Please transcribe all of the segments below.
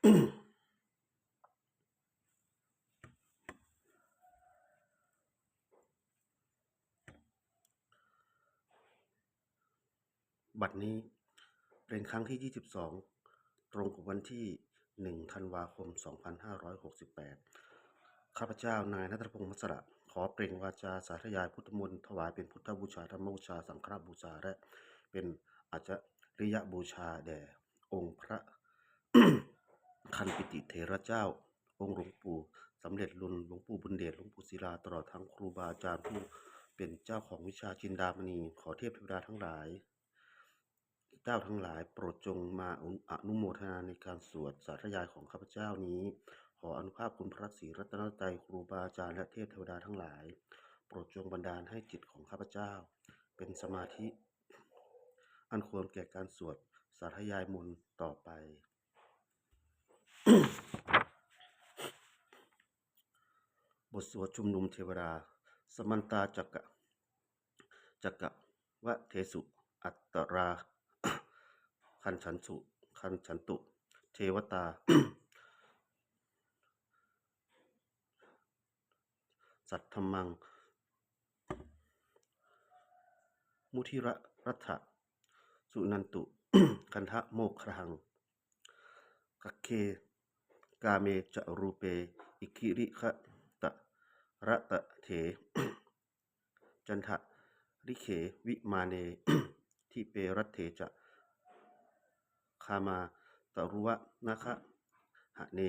บัดนี้เป็นครั้งที่ยี่สิบสอง ตรงกับวันที่หนึ่ง ธันวาคม สองพันห้าร้อยหกสิบแปด ข้าพเจ้านายณัฐพงษ์ มัสสะ ขอเปล่งวาจาสาธยายพุทธมนต์ ถวายเป็นพุทธบูชา ธรรมบูชา สังฆบูชา และเป็นอาจริยบูชาแด่องค์พระ คันปิติเถระเจ้า องค์หลวงปู่สำเร็จลุน หลวงปู่บุญเดช หลวงปู่ศิลา ตลอดทั้งครูบาอาจารย์ผู้เป็นเจ้าของวิชาจินดามณี ขอเทพเทวดาทั้งหลาย เจ้าทั้งหลาย โปรดจงมาอนุ อนุโมทนาในการสวดสาธยายของข้าพเจ้านี้ ขออานุภาพคุณพระศรีรัตนตรัย ครูบาอาจารย์ และเทพเทวดาทั้งหลาย โปรดจงบันดาลให้จิตของข้าพเจ้า เป็นสมาธิ อันควรแก่การสวดสาธยายมนต์ต่อไป บทสวดชุมนุมเทวดา Samantā caka, cakkavatthesū, atrāgacchantu, gacchantu devatā, saddhammaṃ munirājassa suṇantu saggamokkhadaṃ. Sagge kāme ca rūpe girisikharataṭe cantalikkhe vimāne, dīpe raṭṭhe ca gāmā taruvanagahane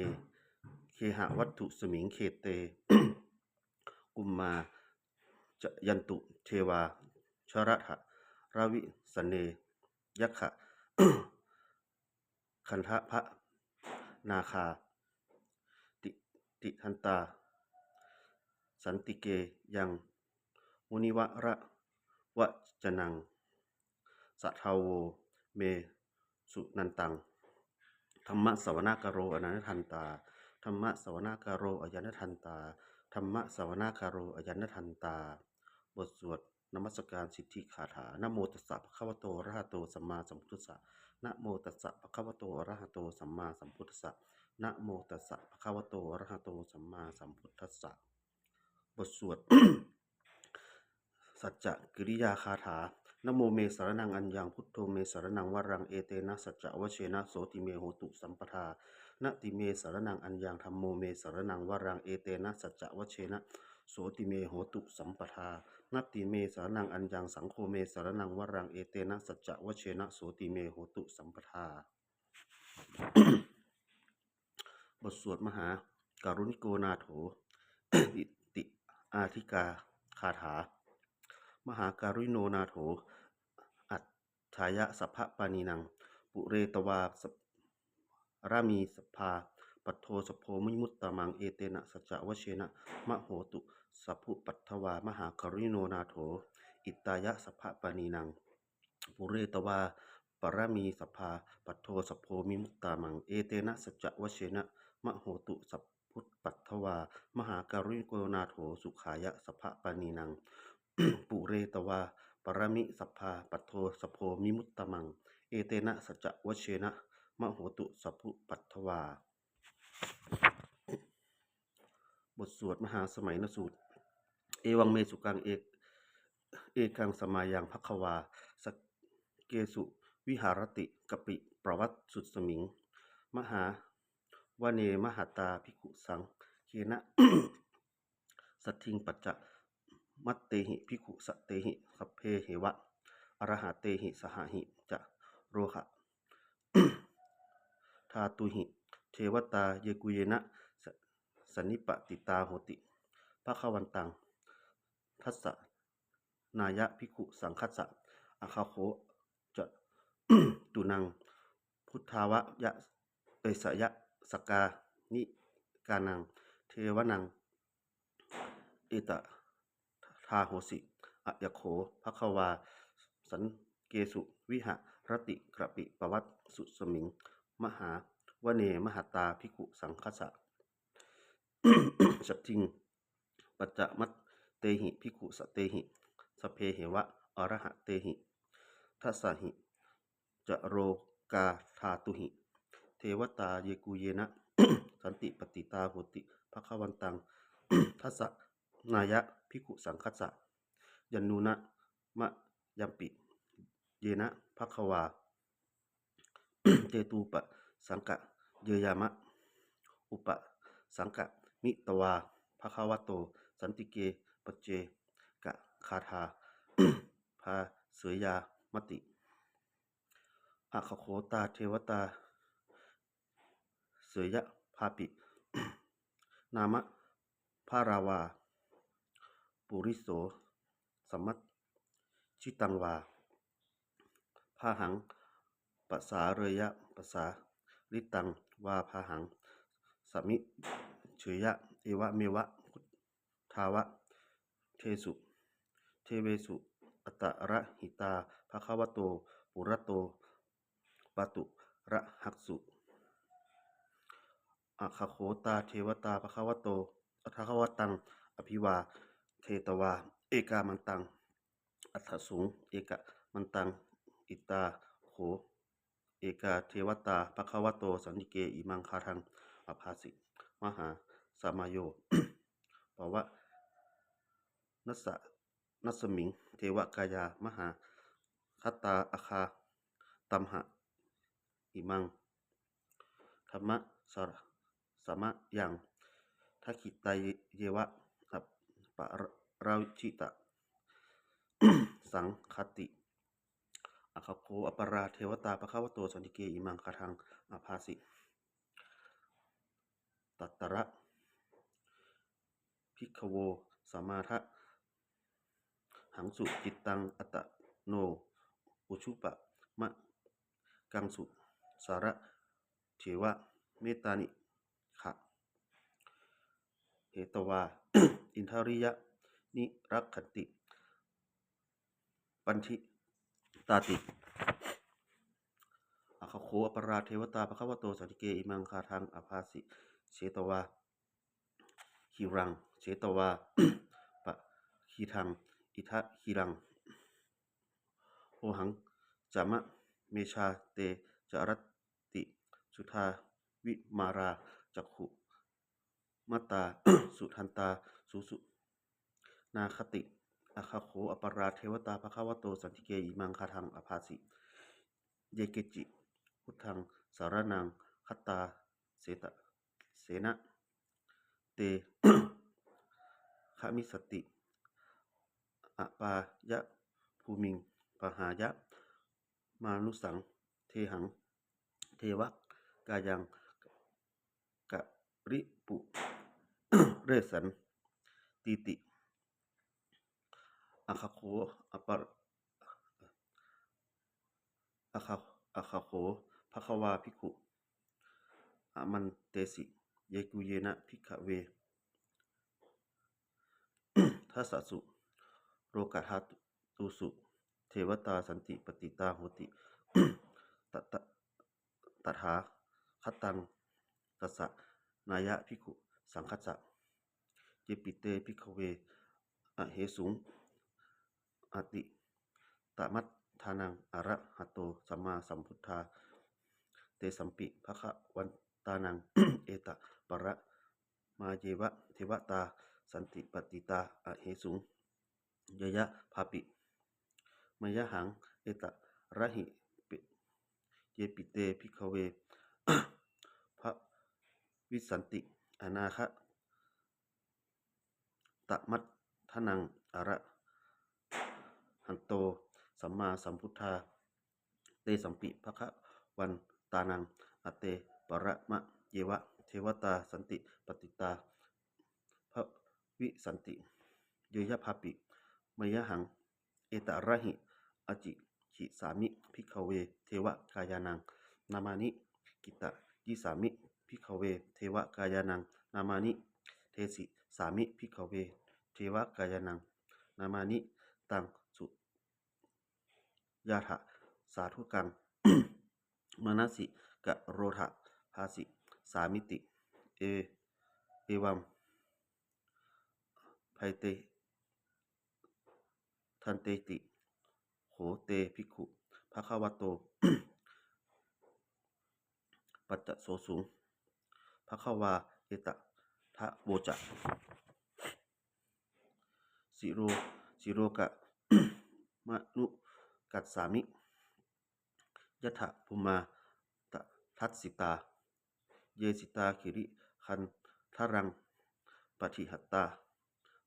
gehavatthusmiṃ khette, bhummā cāyantu devā jalathalavisame yakkhagandhabbanāgā, ti- tiṭṭhantā santike yaṃ munivaravacanaṃ sādhavo me suṇantaṃ. Dhammassavanakālo ayānadantā, dhammassavanakālo ayānadantā, dhammassavanakālo ayānadantā. บทสวดนมัสการสิทธิคาถา Namo tassa bhagavato arahato sammāsambuddhassa. Namo tassa bhagavato arahato sammāsambuddhassa. Namo tassa bhagavato arahato sammāsambuddhassa. บทสวด สัจจกิริยาคาถา Namo me saraṇaṃ aññaṃ, buddho me saraṇaṃ varaṃ, etena saccavajjena sotthi me hotu sabbadā. Natthi me saraṇaṃ aññaṃ, dhammo me saraṇaṃ varaṃ, etena saccavajjena sotthi me hotu sabbadā. Natthi me saraṇaṃ aññaṃ, saṅgho me saraṇaṃ varaṃ, etena saccavajjena sotthi me hotu sabbadā. บทสวดมหาการุณิโกนาโถ ติอาทิกาคาถา Mahākāruṇiko nātho, atthāya sabbapāṇinaṃ, pūretvā pāramī sabbā, patto sambodhimuttamaṃ, etena saccavajjena, mā hontu sabbupaddavā. Mahākāruṇiko nātho, hitāya sabbapāṇinaṃ, pūretvā pāramī sabbā, patto sambodhimuttamaṃ, etena saccavajjena, mā hontu sabbupaddavā. Mahākāruṇiko nātho, sukhāya sabbapāṇinaṃ, pūretvā pāramī sabbā, patto sambodhimuttamaṃ, etena saccavajjena, mā hontu sabbupaddavā. บทสวดมหาสมัยนสูตร Evaṃ me sutaṃ, e- ekaṃ samayaṃ bhagavā sakkesu viharati kapilavatthusmiṃ mahāvane mahatā bhikkhusaṅghena saddhiṃ pañcamattehi bhikkhusatehi sabbeheva arahantehi saha hi ca lokadhātūhi devatā yebhuyyena sa- sannipatitā honti bhagavantaṃ dassanāya bhikkhusaṅghassa. Atha kho catunnaṃ buddhavācakāyikānaṃ devānaṃ etadahosi: Ayaṃ kho bhagavā sakkesu viharati kapilavatthusmiṃ mahāvane mahatā bhikkhusaṅghassa saddhiṃ pañcamattehi bhikkhusatehi sabbeheva arahantehi, dasahi ca lokadhātūhi ເທວະຕາ ເຢກຸເຢນະ ສັນຕິປະຕິຕາ ໂຫຕິ ພະຄະວັນຕັງ ທັດສະນາຍະ ພິກຂຸສັງຄັດສະ ຍານູນະ ມະຍັມປິ ເຢນະ ພະຄະວາ ເຈຕູປະສັງກະເຢຍາມະ ອຸປະສັງກະມິຕວາ ພະຄະວະໂຕ ສັນຕິເກ ປັດເຈກະຄາທາ ພາເສຍາມະຕິ ອາຄາໂຄຕາ ເທວະຕາ ເສຍະພາປິ ນາມະພາລາວາ ປຸລິໂສ ສະມັດ ຈິຕັງວາ ພາຫັງ ປະສາເຣຍະ ປະສາລິຕັງວາ ພາຫັງ ສະມິເຊຍະ ເອວະເມວະ ທາວະເທສຸ ເທເວສຸ ອັດຕະລະຫິຕາ ພະຄະວະໂຕ ປຸຣະໂຕ ປະຕຸລະຫັກສຸ ອາຄາໂຄຕາ ເທວະຕາ ພະຄະວະໂຕ ພະຄະວະຕັງ ອະພິວາເທຕະວາ ເອກາມັນຕັງ ອັດຖະສົງ ເອກາມັນຕັງ ອິຕາໂຄ ເອກາເທວະຕາ ພະຄະວະໂຕ ສັນຕິເກ ອິມັງຄາທັງ ອະພາສິ ມະຫາສະມະໂຍ ປະວະ ນັດສະ ນັດສະມິງ ເທວະກາຍາ ມະຫາຄັດຕາ ອາຄາຕັມຫະ ອິມັງ ທຳມະສະ ສະມະຍັງ ທັກຂິຕາເຍວະ ອະປະລາວຈິຕະ ສັງຄະຕິ ອາຄາໂຄ ອະປະລາເທວະຕາ ພະຄະວະໂຕ ສັນຕິເກ ອິມັງຄາທັງ ອະພາສິ ຕັດຕະລະ ພິກຂະໂວ ສະມາທະຫັງສຸ ຈິດຕັງ ອັດຕະໂນ ອຸຊຸປະມະກັງສຸ ສາລະເຖວະ ເມຕານິຂະ ເຫຕະວາ ອິນທະຣິຍະ ນິລັກຂັນຕິ ປັນທິຕາຕິ ອາຄາໂຄ ອະປະລາເທວະຕາ ພະຄະວະໂຕ ສັນຕິເກ ອິມັງຄາທັງ ອະພາສິ ເຊຕະວາ ຫິລັງ ເຊຕະວາ ປະຄີທັງ ອິທະຄີລັງ ໂອຫັງ ຈາມະ ເມຊາ ເຕ ຈາຣັດຕິ ສຸທາ ວິມາລາ ຈັກຂຸ ມະຕາ ສຸທັນຕາ ສຸສຸນາຄະຕິ ອາຄາໂຄ ອະປະລາເທວະຕາ ພະຄະວະໂຕ ສັນຕິເກ ອິມັງຄາທັງ ອະພາສິ ເຢເກຈິ ພຸດທັງ ສາລະນັງ ຄັດຕາ ເສຕະ ເສນະ ເຕ ຄະມິສັນຕິ ອະປາຍະພູມິງ ປະຫາຍະ ມານຸສັງ ເທຫັງ ເທວະກາຍັງ ກະລິປຸເຣສັນຕີຕິ ອາຄາໂຄ ອະປະ ອາຄາ ອາຄາໂຄ ພະຄະວາ ພິກຂຸ ອະມັນເຕສິ ເຢກຸເຢນະ ພິກຂະເວ ທັດສະສຸ ໂລກະທາຕຸສຸ ເທວະຕາ ສັນຕິປະຕິຕາ ໂຫຕິ ຕະ ຕະ ຕະຖາຄະຕັງ ທັດສະນາຍະ ພິກຂຸສັງຄັດສະ ເຢປິເຕ ພິກຂະເວ ອະເຫສຸງ ອະຕິຕະມັດທານັງ ອະລະຫະໂຕ ສຳມາສຳພຸດທາ ເຕສັມປິ ພະຄະວັນຕານັງ ເອຕະປະລະມາເຍວະ ເທວະຕາ ສັນຕິປະຕິຕາ ອະເຫສຸງ ເຢຍະພາປິ ມະຍະຫັງ ເອຕະລະຫິ ເຢປິເຕ ພິກຂະເວ ພະວິສັນຕິ ອະນາຄະ ຕະມັດທະນັງ ອະລະຫັນໂຕ ສຳມາສຳພຸດທາ ເຕສັມປິ ພະຄະວັນຕານັງ ອະເຕປະລະມະເຍວະ ເທວະຕາ ສັນຕິປະຕິຕາ ພະວິສັນຕິ ເຢຍະພາປິ ມະຍະຫັງ ເອຕະລະຫິ ອະຈິກິສາມິ ພິກຂະເວ ເທວະກາຍານັງ ນາມານິ ກິຕະຢິສາມິ ພິກຂະເວ ເທວະກາຍານັງ ນາມານິ ເທສິສາມິ ພິກຂະເວ ເທວະກາຍານັງ ນາມານິ ຕັງ ສຸຍາທະ ສາທຸກັງ ມະນະສິກະໂຣທະ ພາສິສາມິຕິ ເອ ເອວັມ ໄພເຕ ທັນເຕຕິ ໂຂເຕ ພິກຂຸ ພະຄະວະໂຕ ປ ປັດຈະໂສສຸງ ພະຄະວາ ເອຕະທະໂວຈະ ສິໂຣ ສິໂຣກະມະນຸກັດສາມິ ຍັດຖະພູມາຕະທັດສິຕາ ເຢສິຕາກິລິຄັນທະລັງປະທິຫັດຕາ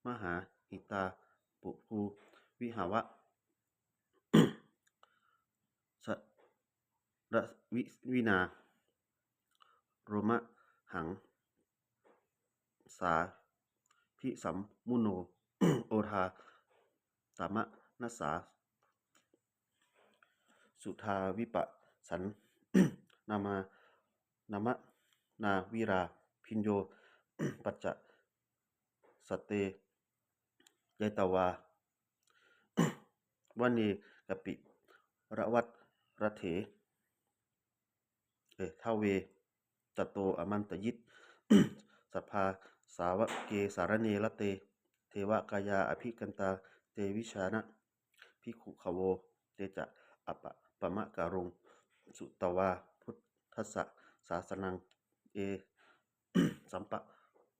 ມະຫາຫິຕາປຸພູວິຫາວະ ສະລະວິ ວິນາ ໂຣມະຫັງ ສາພິສຳມຸໂນ ໂອທາຕະມະນະສາ ສຸທາວິປະສັນນາມາ ນາມະນາວິລາ ພິນໂຍ ປັດຈະສະເຕ ເຈຕະວາ ວະເນ ກະປິລະວັດຣະເຖ ເອ ທາເວ ຈະໂຕອະມັນຕະຢິດ ສັບພາສາວະເກສາລະເນລະເຕ ເທວະກາຍາອະພິກັນຕາ ເຕວິຊານະ ພິກຂຸຂະໂວ ເຕຈະອະປະ ປະມະກາໂຣງ ສຸຕະວາ ພຸດທັດສະ ສາສະນັງ ເອ ສຳປະ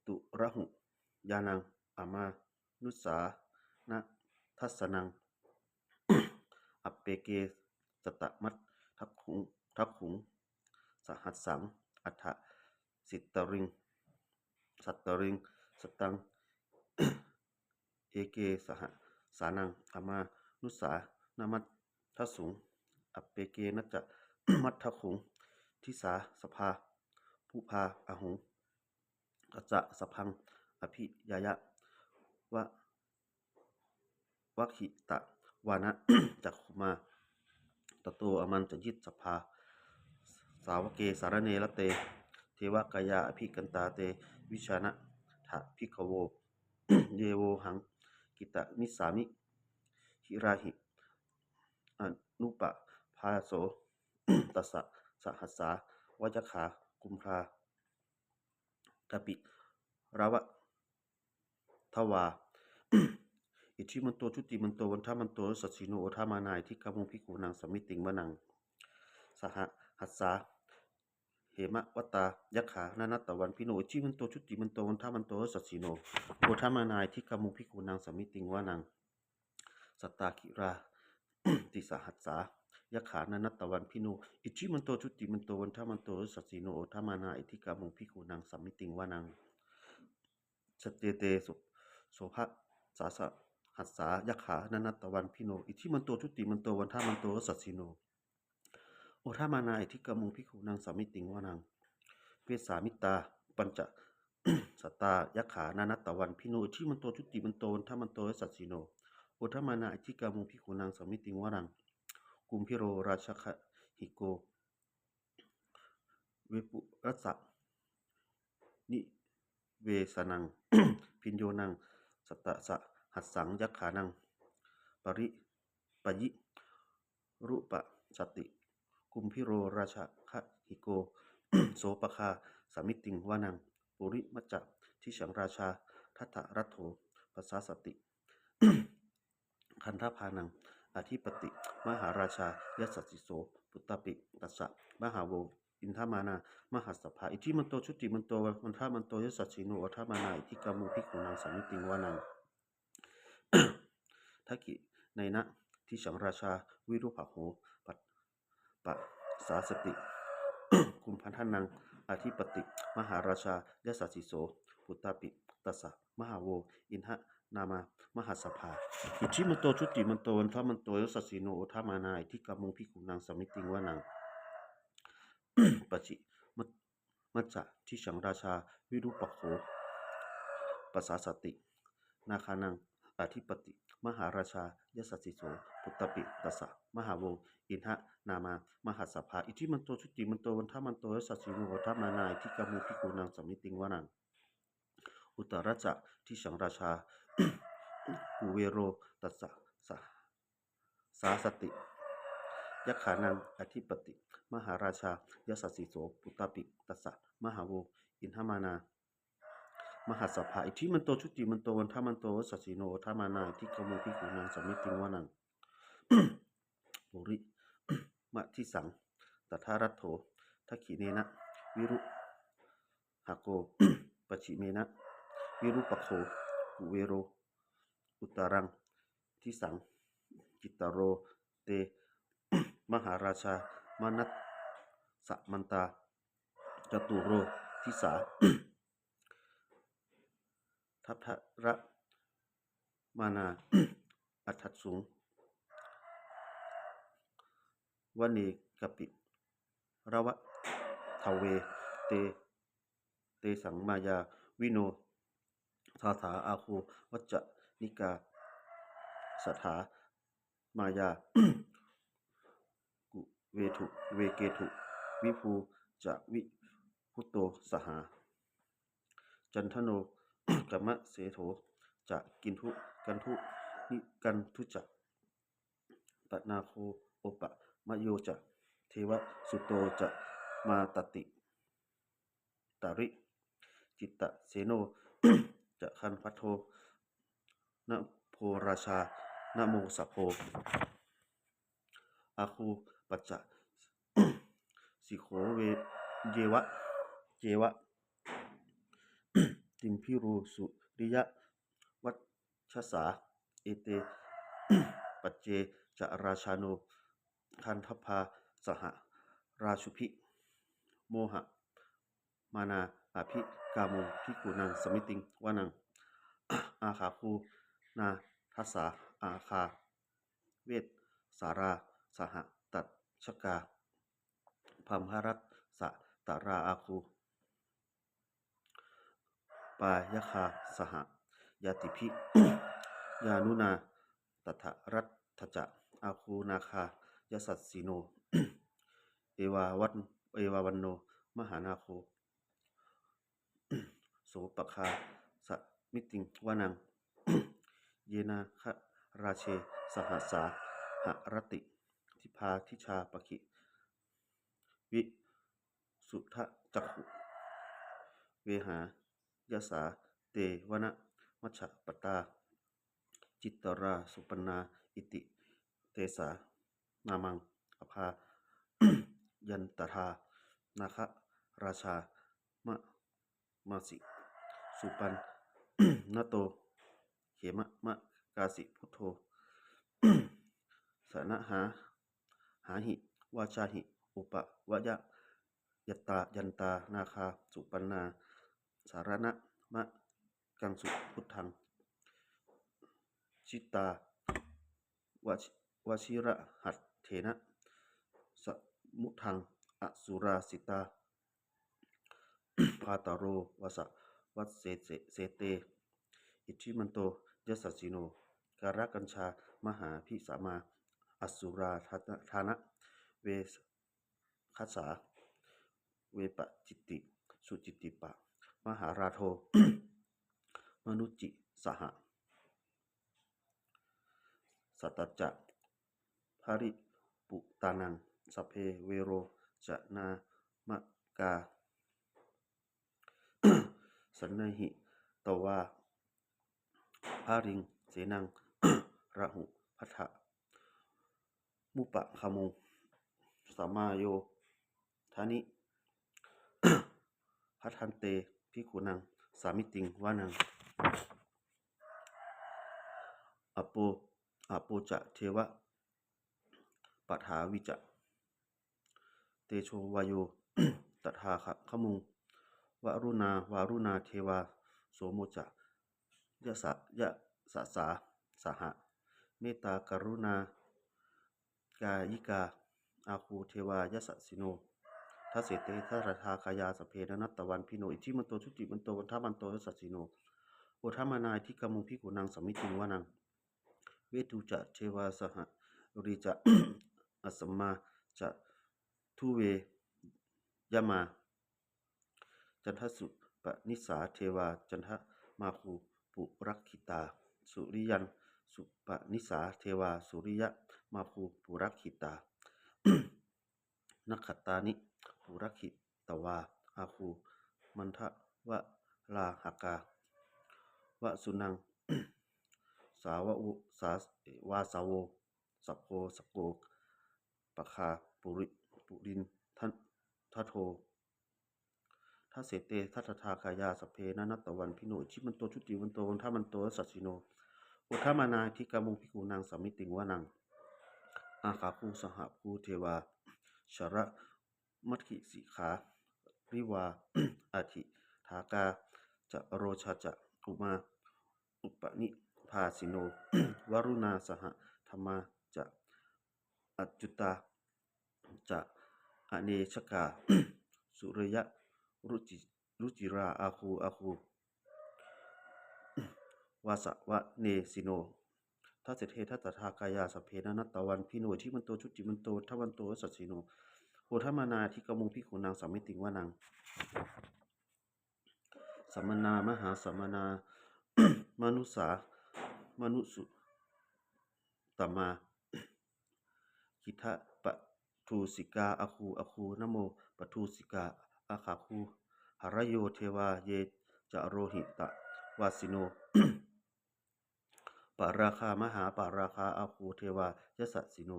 ຕຸລະຫຸ ຍານັງ ອະມາ ນຸດສານະທັດສະນັງ ອັບເປເກ ສັດຕະມັດທັກຂຸງ ທັກຂຸງ ສະຫັດສັງ ອັດຖະສິດຕະລິງ ສັດຕະລິງ ສັດຕັງ ເອເກ ສະຫະສານັງ ອະມານຸດສານະມັດທັດສຸງ ອັບເປເກ ນັດຈະມັດທັກຂຸງ ທິສາ ສະພາ ປຸພາ ອະຫຸງ ກັດສະ ສະພັງ ອະພິຍາຍະ ວະ ວະຫິຕະວານະ ຈັກຂຸມາ ຕະໂຕອະມັນຕະຢິດ ສັບພາສາວະເກສາລະເນລະເຕ ເທວະກາຍາອະພິກັນຕາ ເຕວິຊານະ ທະພິກຂະໂວ ເຢໂວຫັງ ກິຕະມິດສາມິ ຫິຣາຫິ ອະນຸປະພາໂສ ຕັດສະ ສະຫັດສາ ວະຍັກຂາ ກຸມພາ ກະປິລະວະທະວາ ອິດທິມັນໂຕ ຈຸຕິມັນໂຕ ວັນທະມັນໂຕ ຍະສັດສິໂນ ໂອທະມານາ ອິດທິກາມຸງ ພິກຂຸນັງ ສະມິຕິງ ວະນັງ ສະຫະຫັດສາ ເຫມະວັດຕາ ຍັກຂາ ນະນັດຕະວັນພິໂນ ອິດທິມັນໂຕ ຈຸຕິມັນໂຕ ວັນທະມັນໂຕ ຍະສັດສິໂນ ໂອທະມານາ ອິດທິກາມຸງ ພິກຂຸນັງ ສະມິຕິງ ວະນັງ ສັດຕາກິລາຕິສະຫັດສາ ຍັກຂາ ນະນັດຕະວັນພິໂນ ອິດທິມັນໂຕ ຈຸຕິມັນໂຕ ວັນທະມັນໂຕ ຍະສັດສິໂນ ໂອທະມານາ ອິດທິກາມຸງ ພິກຂຸນັງ ສະມິຕິງ ວະນັງ ສັດເຈເຕ ໂສ ໂສພະສາສະຫັດສາ ຍັກຂາ ນະນັດຕະວັນພິໂນ ອິດທິມັນໂຕ ຈຸຕິມັນໂຕ ວັນທະມັນໂຕ ຍະສັດສິໂນ ໂອທະມານາ ອິດທິກາມຸງ ພິກຂຸນັງ ສະມິຕິງ ວະນັງ ເວສາມິດຕາ ປັນຈະສັດຕາ ຍັກຂາ ນະນັດຕະວັນພິໂນ ອິດທິມັນໂຕ ຈຸຕິມັນໂຕ ວັນທະມັນໂຕ ຍະສັດສິໂນ ໂອທະມານາ ອິດທິກາມຸງ ພິກຂຸນັງ ສະມິຕິງ ວະນັງ ກຸມພິໂຣ ຣາຊະຄະຫິໂກ ເວປຸຣັດສະ ນິເວສະນັງ ພິນໂຍນັງ ສັດຕະສະຫັດສັງ ຍັກຂານັງ ປະລິ ປະຍິ ລຸປະສະຕິ ກຸມພິໂຣ ຣາຊະຄະຫິໂກ ໂສປະຄາ ສະມິຕິງ ວະນັງ ປຸລິມັດຈະທິສັງ ຣາຊາ ທັດຖະຣັດໂຖ ປະສາສະຕິ ຄັນທະພານັງ ອະທິປະຕິ ມະຫາລາຊາ ຍະສະສິໂສ ປຸດຕະປິ ຕັດສະ ມະຫາໂວ ອິນທະມານາ ມະຫາສະພາ ອິດທິມັນໂຕ ຈຸຕິມັນໂຕ ວັນທະມັນໂຕ ຍະສັດສິໂນ ໂອທະມານາ ອິດທິກາມຸງ ພິກຂຸນັງ ສະມິຕິງ ວະນັງ ທັກຂິເນນະ ທິສັງ ຣາຊາ ວິຣູປະໂຫ ປັດ ປະສາສະຕິ ກຸມພັນທະນັງ ອະທິປະຕິ ມະຫາລາຊາ ຍະສະສິໂສ ປຸດຕະປິ ຕັດສະ ມະຫາໂວ ອິນທະນາມາ ມະຫາສະພາ ອິດທິມັນໂຕ ຈຸຕິມັນໂຕ ວັນທະມັນໂຕ ຍະສັດສິໂນ ໂອທະມານາ ອິດທິກາມຸງ ພິກຂຸນັງ ສະມິຕິງ ວະນັງ ປະຊິ ມັດຈະທິສັງ ຣາຊາ ວິຣູປະໂຫ ປະສາສະຕິ ນາຄານັງ ອະທິປະຕິ ມະຫາລາຊາ ຍະສະສິໂສ ປຸດຕະປິ ຕັດສະ ມະຫາໂວ ອິນທະນາມາ ມະຫາສະພາ ອິດທິມັນໂຕ ຈຸຕິມັນໂຕ ວັນທະມັນໂຕ ຍະສັດສິໂນ ໂອທະມານາ ອິດທິກາມຸງ ພິກຂຸນັງ ສະມິຕິງ ວະນັງ ອຸດຕະຣັດສະທິສັງ ຣາຊາ ກຸເວໂຣ ຕັດສະ ສະ ສາສະຕິ ຍັກຂານັງ ອະທິປະຕິ ມະຫາລາຊາ ຍະສະສິໂສ ປຸດຕະປິ ຕັດສະ ມະຫາໂວ ອິນທະມານາ ມະຫາສະພາ ອິດທິມັນໂຕ ຈຸຕິມັນໂຕ ວັນທະມັນໂຕ ຍະສັດສິໂນ ໂອທະມານາ ອິດທິກາມຸງ ພິກຂຸນັງ ສະມິຕິງ ວະນັງ ປຸລິມະທິສັງ ຕະທາລັດໂຖ ທັກຂິເນນະ ວິລຸຫະໂກ ປະຊິເມນະ ວິຣູປະໂຄ ກຸເວໂຣ ອຸດຕະຣັງ ດິສັງ ຈິດຕະໂຣ ເຕ ມະຫາລາຊາ ມະນັດສະມັນຕາ ຈະຕຸໂຣ ດິສາ ທັບທະຣະມານາ ອັດທັດສຸງ ວະເນກະປິລະວະທະເວ ເຕ ເຕສັງມາຍາວິໂນ ສາສາອາໂຄ ວັດຈະນິກາສະຖາ ມາຍາ ກຸເວທຸ ເວເກທຸ ວິພູຈະວິພຸດໂຕສະຫາ ຈັນທະໂນ ກະມະເສໂຖ ຈະກິນທຸ ກັນທຸ ນິກັນທຸຈະ ປະນາໂຄ ໂອປະມະໂຍຈະ ເທວະສຸດໂຕຈະ ມາຕະຕິ ຕະລິ ຈິດຕະເສໂນ ຈະຄັນພັດໂທ ນະໂພລາຊາ ນະໂມສະໂພ ອາຄູປັດຈະ ສິໂຂເວ ເຍວະ ເຈວະ ຕິມພິໂຣ ສຸລິຍະ ວັດ ຊະສາ ເອເຕ ປັດເຈ ຈະ ລາຊາໂນ ຄັນທັບພາ ສະຫະ ລາຊຸພິ ໂມຫະມານາ ອະພິກາມຸງ ພິກຂຸນັງ ສະມິຕິງ ວະນັງ ອາຄາຄູ ນາທັດສາ ອາຄາ ເວດສາລາ ສະຫະ ຕັດຊະກາ ພັມພະຣັດສະ ຕະລາອາຄູ ປາຍະຄາ ສະຫະ ຍາຕິພິ ຍານຸນາ ຕັດຖະຣັດຖະຈະ ອາຄູນາຄາ ຍະສັດສິໂນ ເອວາວັນ ເອວາວັນໂນ ມະຫານາໂຄ ໂສປະຄາ ສະມິຕິງ ວະນັງ ເຍນາຄະລາເຊ ສະຫັດສາ ຫະຣະຕິ ທິພາທິຊາປະຄີ ວິ ສຸທະຈັກຂຸ ເວຫາຍະສາ ເຕວະນະມັດສະປະຕາ ຈິດຕະລາສຸປັນນາ ອິຕິເຕສານາມັງ ອະພາຍັນຕະທາ ນາຄະລາຊາ ມະ ມາສິ ສຸປັນນະໂຕ ເຂມະມະກາສິ ພຸດໂທ ສະນະຫາ ຫາຫິ ວາຈາຫິ ອຸປະວະຍະ ຍັດຕາ ຍັນຕາ ນາຄາ ສຸປັນນາ ສາລະນະມະກັງສຸ ພຸດທັງ ຈິດຕາ ວະ ວະຊິລະຫັດເຖນະ ສະມຸດທັງ ອະສຸລາສິຕາ ພາຕາໂລ ວາສະວັດເສ ເສ ເສເຕ ອິດທິມັນໂຕ ຍະສັດສິໂນ ກາລະກັນຊາ ມະຫາພິສາມາ ອະສຸລາທານະ ທານະ ເວຄັດສາ ເວປະຈິດຕິ ສຸຈິດຕິປະ ມະຫາລາໂທ ມະນຸດຈິສະຫະ ສັດຕະຈະ ພະລິປຸຕານັງ ສັບເພເວໂຣຈະນາມະກາ ສັນນະຫິ ຕະວາ ພະລິງ ເສນັງ ຣາຫຸ ພັດທະ ມຸປະຄາມຸງ ສະມາໂຍທານິ ພັດທັນເຕ ພິກຂຸນັງ ສາມິຕິງ ວະນັງ ອະໂປ ອະໂປຈະ ເທວະ ປະຖາວິຈະ ເຕໂຊວາໂຍ ຕະຖາຄະມຸງ ວະລຸນາ ວາລຸນາ ເທວາ ໂສໂມຈະ ຍະສະ ຍະສະສາ ສະຫະ ເມດຕາກະລຸນາ ກາຍິກາ ອາຄູ ເທວາ ຍະສັດສິໂນ ທັດເສເຕ ທັດສະທາຄາຍາ ສັບເພ ນະນັດຕະວັນພິໂນ ອິດທິມັນໂຕ ຈຸຕິມັນໂຕ ວັດທະມັນໂຕ ຍະສັດສິໂນ ໂອທະມານາ ອິດທິກາມຸງ ພິກຂຸນັງ ສາມິຕິງ ວະນັງ ເວທູຈະ ເທວາ ສະຫະຣີຈະ ອະສະມາຈະ ທຸເວຍະມາ ຈັນທະສຸປະນິສາ ເທວາ ຈັນທະມາຄູ ປຸລັກຂິຕາ ສຸລິຍັນສຸປະນິສາ ເທວາ ສຸລິຍະມາຄູ ປຸລັກຂິຕາ ນັກຂະຕານິ ປຸລັກຂິຕະວາ ອາຄູ ມັນທະວະລາຫະກາ ວະສຸນັງ ສາວະໂວ ສາ ວາສາໂວ ສະໂພ ສະໂກ ປະຄາ ປຸລິ ປຸລິນທະ ທະໂທ ທະເສເຕ ທັດຖະທາກາຍາ ສັບເພ ນະນັດຕະວັນພິໂນ ອິດທິມັນໂຕ ຈຸຕິມັນໂຕ ວັດທະມັນໂຕ ຍະສັດສິໂນ ໂອດທະມານາ ອິດທິກາມຸງ ພິກຂຸນັງ ສະມິຕິງ ວະນັງ ອາຄາຄຸ ສະຫະຄຸ ເທວາ ຊະລະ ມັດຂິສິຂາ ລິວາ ອະທິຖາກາ ຈະໂຣຊາຈະ ອຸມາ ອຸປະນິພາສິໂນ ວະລຸນາ ສະຫະທຳມາ ຈະ ອະຈຸຕາ ຈະ ອະເນຊະກາ ສຸລິຍະ ລຸຈິ ລຸຈິລາ ອາຄູ ອາຄູ ວາສະວະເນສິໂນ ທະເສເທ ທັດຖະທາກາຍາ ສັບເພ ນະນັດຕະວັນພິໂນ ອິດທິມັນໂຕ ຈຸຕິມັນໂຕ ວັດທະມັນໂຕ ຍະສັດສິໂນ ໂອດທະມານາ ອິດທິກາມຸງ ພິກຂຸນັງ ສະມິຕິງ ວະນັງ ສະມະນາ ມະຫາສະມະນາ ມະນຸດສາ ມະນຸດສຸ ຕະມາ ຄິດທະປະທູສິກາ ອາຄູ ອາຄູ ນະໂມປະທູສິກາ ອາຄາຄູ ຫະລະໂຍ ເທວາ ເຍ ຈະໂລຫິຕະວາສິໂນ ປະລາຄາ ມະຫາປະລາຄາ ອາຄູ ເທວາ ຍະສັດສິໂນ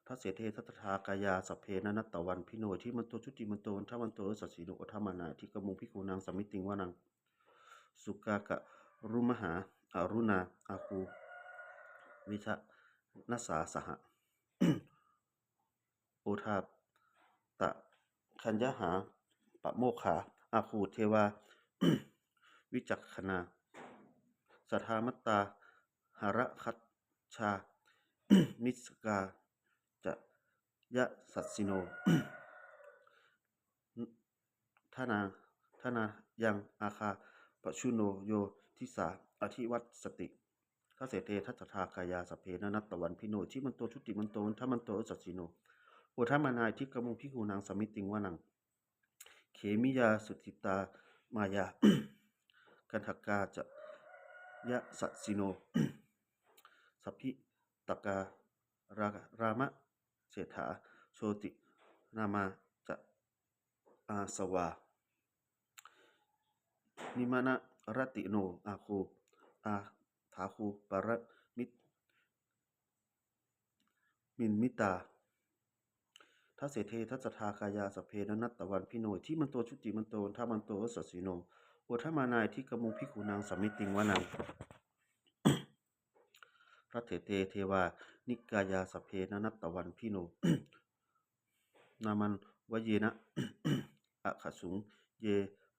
ທະເສເທ ທັດຖະທາກາຍາ ສັບເພ ນະນັດຕະວັນພິໂນ ອິດທິມັນໂຕ ຈຸຕິມັນໂຕ ວັດທະມັນໂຕ ຍະສັດສິໂນ ໂອດທະມານາ ອິດທິກາມຸງ ພິກຂຸນັງ ສະມິຕິງ ວະນັງ ສຸກາກະລຸມະຫາ ອາລຸນາ ອາຄູ ວິທະນະສາ ສະຫະ ໂອທາຕະ ຄັນຍະຫາ ປະໂມຄາ ອາຄູ ເທວາ ວິຈັກຂະນາ ສະທາມັດຕາ ຫະລະຄັດຊາ ມິສກາ ຈະ ຍະສັດສິໂນ ທະນາ ທະນາຍັງ ອາຄາ ປະຊຸໂນ ໂຍທິສາ ອະທິວັດສະຕິ ທະເສເທ ທັດຖະທາກາຍາ ສັບເພ ນະນັດຕະວັນພິໂນ ອິດທິມັນໂຕ ຈຸຕິມັນໂຕ ວັດທະມັນໂຕ ຍະສັດສິໂນ ໂອດທະມານາ ອິດທິກາມຸງ ພິກຂຸນັງ ສະມິຕິງ ວະນັງ ເຂມິຍາ ສຸທິຕາ ມາຍາ ກັນທະກາ ຈະ ຍະສັດສິໂນ ສະພິຕະກາ ລາ ລາມະເສດຖາ ໂຊຕິນາມາ ຈະ ອາສະວາ ນິມະນະຣະຕິໂນ ອາຄູ ອາຖາຄູ ປະລະມິດ ມິນມິຕາ ທະເສເທ ທັດຖະທາກາຍາ ສັບເພ ນະນັດຕະວັນພິໂນ ອິດທິມັນໂຕ ຈຸຕິມັນໂຕ ວັດທະມັນໂຕ ຍະສັດສິໂນ ໂອດທະມານາ ອິດທິກາມຸງ ພິກຂຸນັງ ສະມິຕິງ ວະນັງ ລັດເຖເຕ ເທວານິກາຍາ ສັບເພ ນະນັດຕະວັນພິໂນ ນາມັນວະເຍນະ ອະຄະສຸງ ເຍ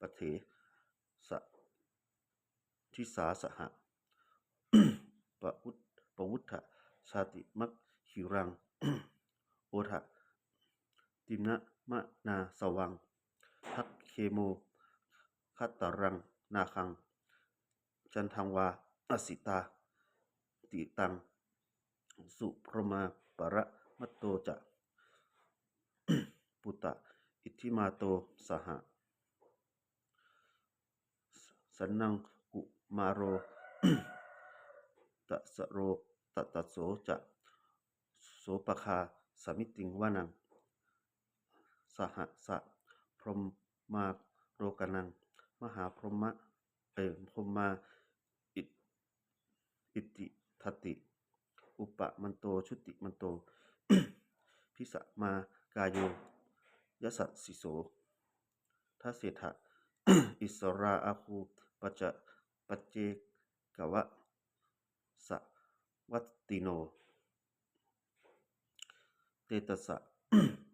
ປະເທ ສະ ທິສາ ສະຫະ ປະວຸດ ປະວຸດທະ ຊາຕິມັກຫິລັງ ໂອທະ ຕິນນະມະນາສະວັງ ທັກເຄໂມ ຄັດຕະລັງ ນາຄັງ ຈັນທັງວາ ອະສິຕາ ຕິຕັງ ສຸພົມມາ ປະລະມັດໂຕ ຈະ ປຸດຕະ ອິດທິມາໂຕ ສະຫະ ສັນນັງ ກຸມາໂຣ ຕະສະໂຣ ຕະຕະໂສ ຈະ ໂສປະຄາ ສະມິຕິງ ວະນັງ ສະຫະສະ ພົມມາໂລການັງ ມະຫາພົມມະ ເອີ ພົມມາ ອິ ອິດຕິທັດຕິ ອຸປະມັນໂຕ ຊຸຕິມັນໂຕ ພິສະມາກາໂຍ ຍະສະສິໂສ ທະເສຖະ ອິດສະລາອາຄູ ປັດຈະ ປັດເຈກະວະ ສະວັດຕິໂນ ເຕຕະສະ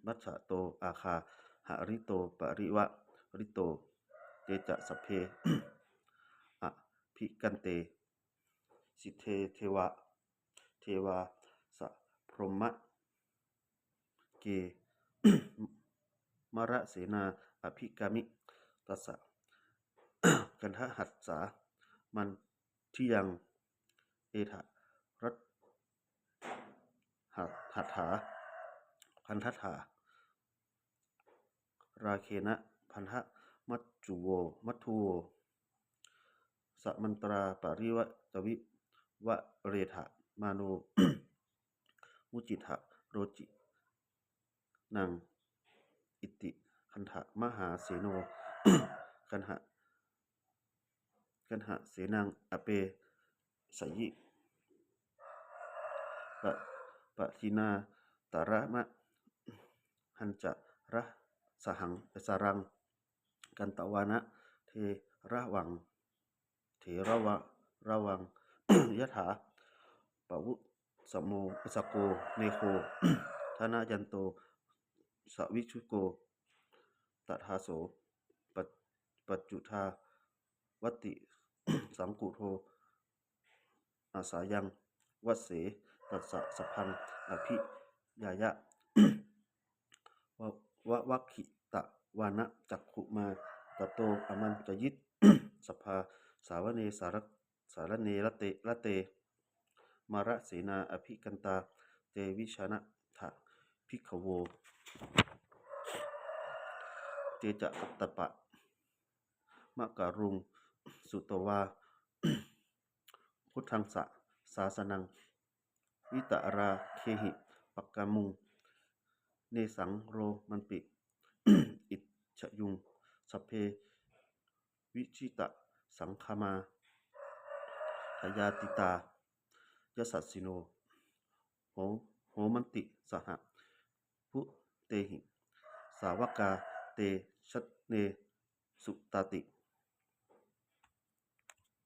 ວັດສະໂຕ ອາຄາຫະລິໂຕ ປະລິວະລິໂຕ ເຕຈະສັບເພ ອະພິຄັນເຕ ສິດເທ ເທວະ ເທວາ ສະ ພົມມະ ເກ ມະລະເສນາ ອະພິກາມິ ຕັດສະ ກັນທະຫັດສາ ມັນທິຍັງ ເອທະ ລັດ ຫະ ຫັດຖາ ພັນທັດຖາ ລາເຄນະ ພັນທະ ມັດຈຸໂວ ມັດຖຸໂວ ສະມັນຕຣາ ປະລິວະຕະວິ ວະເຣທະ ມາໂນ ມຸຈິດທະ ໂຣຈິນັງ ອິດຕິ ຄັນທະ ມະຫາເສໂນ ກັນຫະ ກັນຫະເສນັງ ອະເປສະຍິ ປະ ປະທິນາຕະລະມະ ຫັນຈະ ຣະສະຫັງ ສະລັງ ກັນຕະວານະ ເທລະວັງ ເທລະວະລະວັງ ຍະຖາ ປະວຸສະໂມ ສະໂກ ເມໂຄ ທະນະຍັນໂຕ ສະວິຊຸໂກ ຕະທາໂສ ປັດ ປັດຈຸທາວັດຕິ ສັງຄຸໂທ ອາສາຍັງ ວັດເສ ຕັດສະ ສັບພັງ ອະພິຍາຍະ ວະ ວະ ວັກຂິຕະວານະ ຈັກຂຸມາ ຕະໂຕ ອະມັນຈະຢິດ ສັບພາ ສາວະເນ ສາລະ ສາລະເນ ລະເຕ ລະເຕ ມາລະເສນາ ອະພິກັນຕາ ເຕ ວິຊານະທະ ພິກຂະໂວ ເຕ ຈະ ກັດຕະປະ ມະກະລຸງ ສຸໂຕວາ ພຸດທັງສະ ສາສະນັງ ວິຕະລາເຄຫິ ປັກກະມຸງ ເນສັງໂຣມັນຕິ ອິດສະຍຸງ ສັບເພ ວິຊິຕະສັງຄາມາ ທະຍາຕິຕາ ຍະສັດສິໂນ ໂຫ ໂຫມັນຕິ ສະຫະ ປຸເຕຫິ ສາວະກາ ເຕ ຊະເນ ສຸຕາຕິ